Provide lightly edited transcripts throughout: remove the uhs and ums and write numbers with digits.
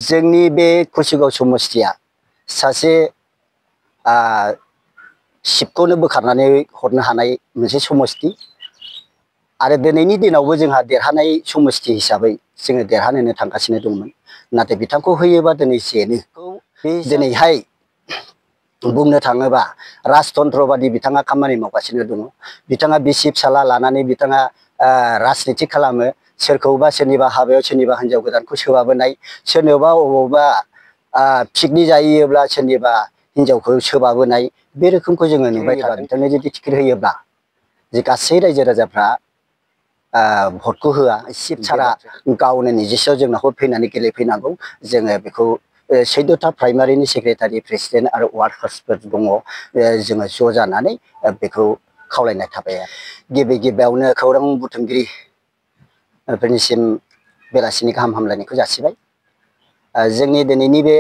जोंनि बे कुसिगाव समस्तिया सासे शिबखौनो बोखारनानै हरनो हानाय मोनसे समस्ति आरो दिनैनि दिनावबो जोंहा देरहानाय समस्ति हिसाबै जोङो देरहानो थांगासिनो दंमोन। नाथाय बिथांखौ होयोबा दिनै जेनो दिनैहाय बुंनो थाङोबा राजतन्त्र बादि बिथाङा खामानि मावगासिनो दङ। बिथाङा बिसि फिसाला लानानै बिथाङा राजनिति खालामो। सोरखौबा सोरनिबा हाबायाव सोरनिबा हिनजाव गोदानखौ सोबाबोनाय, सोरनोबा अबावबा पिकनिक जायोब्ला सोरनिबा हिनजावखौ सोबाबोनाय बे रोखोमखौ जोङो नुबाय थादों। बिथांनो जुदि टिकेट होयोब्ला जे गासै रायजो राजाफ्रा भटखौ होआ। शिबसारा गावनो निजेस्व जोंनाव फैनानै गेलेफैनांगौ। जोङो बेखौ 14था प्राइमारिनि सेक्रेटारि प्रेसिडेन्ट आरो वार्कार्सफोर दङ। जोङो ज' जानानै बेखौ खावलायनाय थाबाय। गिबि गिबियावनो खौरां बुथुमगिरि फोरनिसिम बेलासिनि गाहाम हामलायनायखौ जासिबाय। जोंनि दिनैनि बे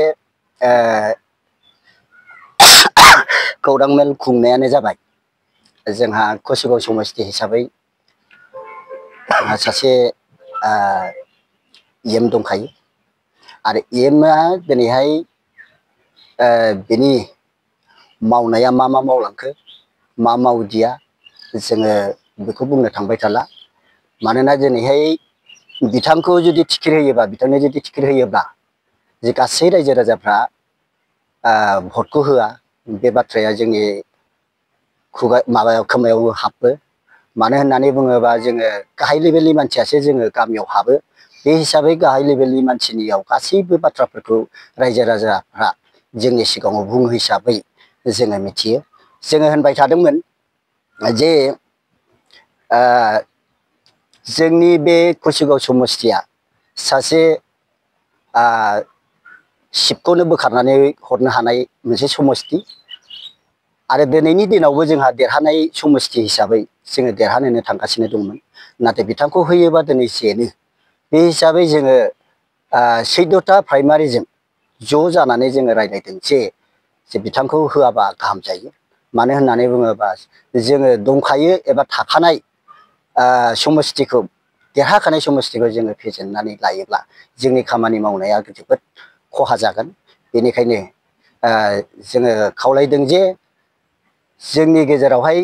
खौरां मेल खुंनायानो जाबाय जोंहा कुसिगाव समस्ति हिसाबै सासे EM दंखायो आरो EMआ दिनैहाय बिनि मावनाया मा मावलांखो मा मावदिया जोङो बेखौ बुंनो थांबाय थाला। मानोना दिनैहाय बिथांखौ जुदि टिकेट होयोबा बिथांनो जुदि टिकेट होयोब्ला जे गासै रायजो राजाफ्रा भटखौ होआ बे बाथ्राया जोंनि खोमायाव हाबो। मानो होननानै बुङोबा जोङो गाहाय लेभेलनि मानसियासो जोङो गामियाव हाबो। बे हिसाबै गाहाय लेभेलनि मानसिनियाव गासैबो बाथ्राफोरखौ रायजो राजाफ्रा जोंनि सिगाङाव बुङो हिसाबै जोङो मिथियो। जोङो होनबाय थादोंमोन जे जोंनि बे कुसिगाव समस्तिया सासे शिबखौनो बोखारनानै हरनो हानाय मोनसे समस्ति आरो दिनैनि दिनावबो जोंहा देरहानाय समस्ति हिसाबै जोङो देरहानो थांगासिनो दंमोन। नाथाय बिथांखौ होयोबा दिनै जेनो। बे हिसाबै जोङो 14था प्राइमारिजों ज' जानानै जोङो रायज्लायदों जे बिथांखौ होआबा गाहाम जायो। मानो होननानै बुङोबा जोङो दंखायो एबा थाखानाय समस्तिखौ देरहाखानाय समस्तिखौ जोङो फेजेननानै लायोब्ला जोंनि खामानि मावनाया जोबोद खहा जागोन। बेनिखायनो जोङो खावलायदों जे जोंनि गेजेरावहाय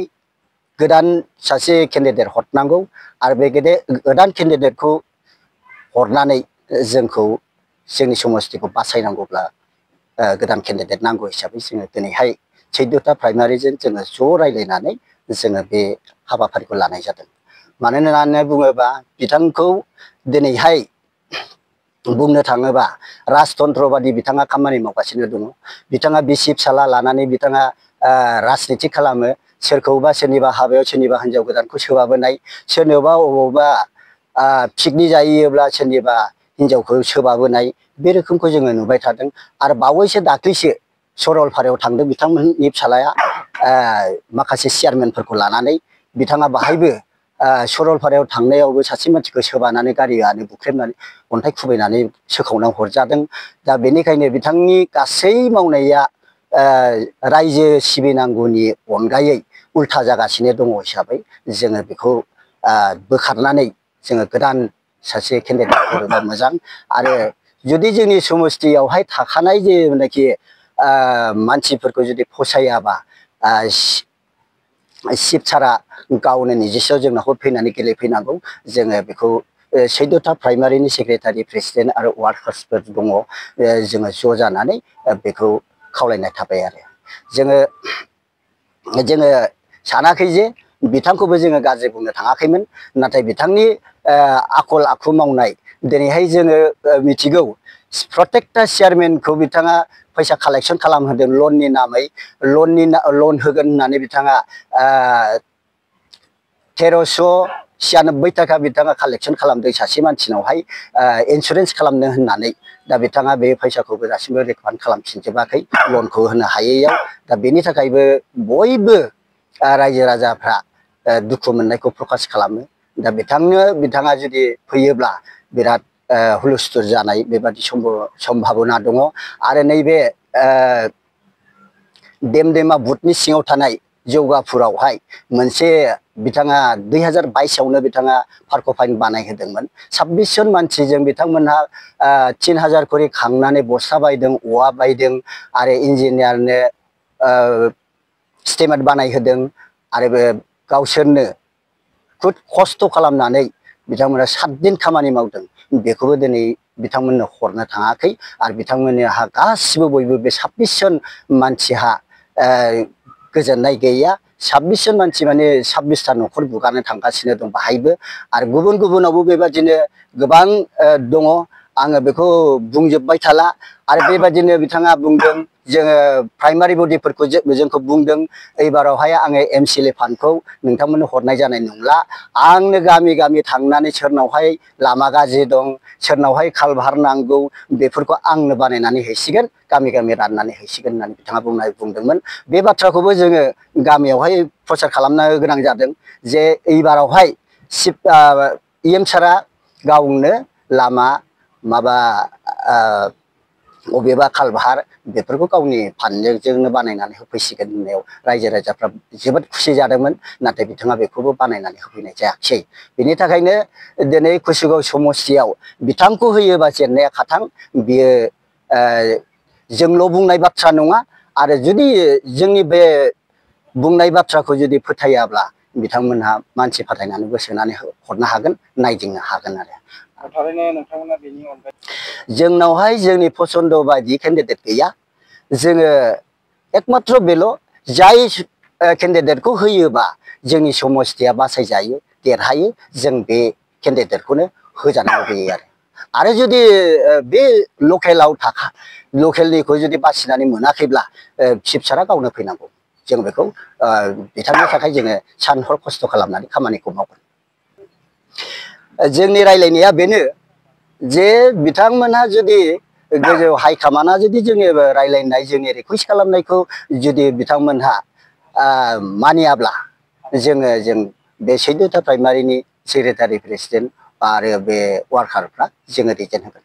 गोदान सासे केन्डिडेट हरनांगौ आरो बे गोदान केन्डिडेटखौ हरनानै जोंखौ जोंनि समस्तिखौ बासायनांगौब्ला गोदान केन्डिडेट नांगौ हिसाबै जोङो दिनैहाय 14था प्राइमारिजों जोङो ज' रायज्लायनानै जोङो बे हाबाफारिखौ लानाय जादों। मानो होननानै बुङोबा बिथांखौ दिनैहाय बुंनो थाङोबा राजतन्त्र बादि बिथाङा खामानि मावगासिनो दङ। बिथाङा बिसि फिसाला लानानै बिथाङा राजनिति खालामो। सोरखौबा सोरनिबा हाबायाव सोरनिबा हिनजाव गोदानखौ सोबाबोनाय, सोरनोबा अबावबा पिकनिक जायोब्ला सोरनिबा हिनजावखौ सोबाबोनाय बे रोखोमखौ जोङो नुबाय थादों। आरो बावैसो दाख्लैसो सरलपारायाव थांदों बिथांमोननि फिसालाया माखासे चेयारमेनफोरखौ लानानै। बिथाङा बाहायबो सरलपारायाव थांनायावबो सासे मानसिखौ सोबानानै गारियानो बुख्रेबनानै अन्थाइ खुबैनानै सोखावना हरजादों। दा बेनिखायनो बिथांनि गासै मावनाया रायजो सिबिनांगौनि अनगायै उल्था जागासिनो दङ हिसाबै जोङो बेखौ बोखारनानै जोङो गोदान सासे केन्डिडेट हरोबा मोजां। आरो जुदि जोंनि समस्तियावहाय थाखानाय जेनाखि मानसिफोरखौ जुदि फसायाबा शिबसारा गावनो निजेस्व जोंनाव फैनानै गेलेफैनांगौ। जोङो बेखौ 14था प्राइमारिनि सेक्रेटारि प्रेसिडेन्ट आरो वार्कार्सफोर दङ। जोङो ज' जानानै बेखौ खावलायनाय थाबाय आरो जोङो सानाखै जे बिथांखौबो जोङो गाज्रि बुंनो थाङाखैमोन। नाथाय बिथांनि आखल आखु मावनाय दिनैहाय जोङो मिथिगौ प्रतेकटा चेयारमेनखौ बिथाङा फैसा कालेक्सन खालामहोदों लननि नामै। लन होगोन होननानै बिथाङा 1396 थाखा बिथाङा कालेक्सन खालामदों सासे मानसिनावहाय इन्सुरेन्स खालामनो होननानै। दा बिथाङा बे फैसाखौबो दासिमबो रिफान्ड खालामफिनजोबाखै लनखौ होनो हायैयाव। दा बेनि थाखायबो बयबो रायजो राजाफ्रा दुखु मोननायखौ प्रकास खालामो। दा बिथाङा जुदि फैयोब्ला बिराद हुलुस्थुर जानाय बेबादि सम्भाबना दङ। आरो नैबे देमदेमा बुथनि सिङाव थानाय जौगापुरावहाय मोनसे बिथाङा 2022 बिथाङा पार्क फाइन बानायहोदोंमोन। 26 जन मानसिजों बिथांमोनहा 3000 खरि खांनानै बस्ता बायदों, औवा बायदों आरो इन्जिनियारनो स्टिमेट बानायहोदों आरो बे गावसोरनो खुद खस्थ' खालामनानै बिथांमोना 7 दिन खामानि मावदों। बेखौबो दिनै बिथांमोननो हरनो थाङाखै आरो बिथांमोनहा गासिबो बयबो बे 26 जन मानसिहा गोजोननाय गैया। 26 जन मानसि माने 26टा न'खर बुगानो थांगासिनो दं बाहायबो आरो गुबुन गुबुनावबो बेबादिनो गोबां दङ। आङो बेखौ बुंजोबबाय थाला आरो बेबादिनो बिथाङा बुंदों जोङो प्राइमारि बडिफोरखौ जोंखौ बुंदों एबारावहाय आङो MCLA फान्डखौ नोंथांमोननो हरनाय जानाय नंला। आंनो गामि गामि थांनानै सोरनावहाय लामा गाज्रि दं, सोरनावहाय कालभार नांगौ बेफोरखौ आंनो बानायनानै हैसिगोन, गामि गामि राननानै हैसिगोन होननानै बिथाङा बुंदोंमोन। बे बाथ्राखौबो जोङो गामियावहाय प्रचार खालामनो गोनां जादों जे एबारावहाय EM सारा गावनो लामा माबा अबेबा कालभार बेफोरखौ गावनि फान्डजोंनो बानायनानै होफैसिगोन होननायाव रायजो राजाफ्रा जोबोद खुसि जादोंमोन। नाथाय बिथाङा बेखौबो बानायनानै होफैनाय जायाखिसै। बेनि थाखायनो दिनै कुसुगाव समस्तियाव बिथांखौ होयोबा जेननाया खाथां। बियो जोंल' बुंनाय बाथ्रा नङा आरो जुदि जोंनि बे बुंनाय बाथ्राखौ जुदि फोथायाब्ला बिथांमोनहा मानसि फाथायनानैबो सोनानै हरनो हागोन, नायदिंनो हागोन आरो। थारैनो नोंथांमोना बेनि अनगायै जोंनावहाय जोंनि पसन्द बायदि केन्डिडेट गैया। जोङो एकमात्र बेल' जाय केन्डिडेटखौ होयोबा जोंनि समस्तिया बासायजायो, देरहायो, जों बे केन्डिडेटखौनो होजानो लुबैयो आरो जुदि बे लकेलनिखौ जुदि बासिनानै मोनाखैब्ला चिफसारा गावनो फैनांगौ। जों बेखौ बिथांनि थाखाय जोङो सान हर खस्थ' खालामनानै खामानिखौ मावगोन। जोंनि रायलायनाया बेनो जे बिथांमोनहा जुदि गोजौ हाइकामान्डआ जुदि जोंनि रायलायनाय जोंनि रिकुवेस्ट खालामनायखौ जुदि बिथांमोनहा मानियाब्ला जों बे 14था प्राइमारिनि सेक्रेटारि प्रेसिडेन्ट आरो बे वार्कारफ्रा जोङो रिजेक्ट होगोन।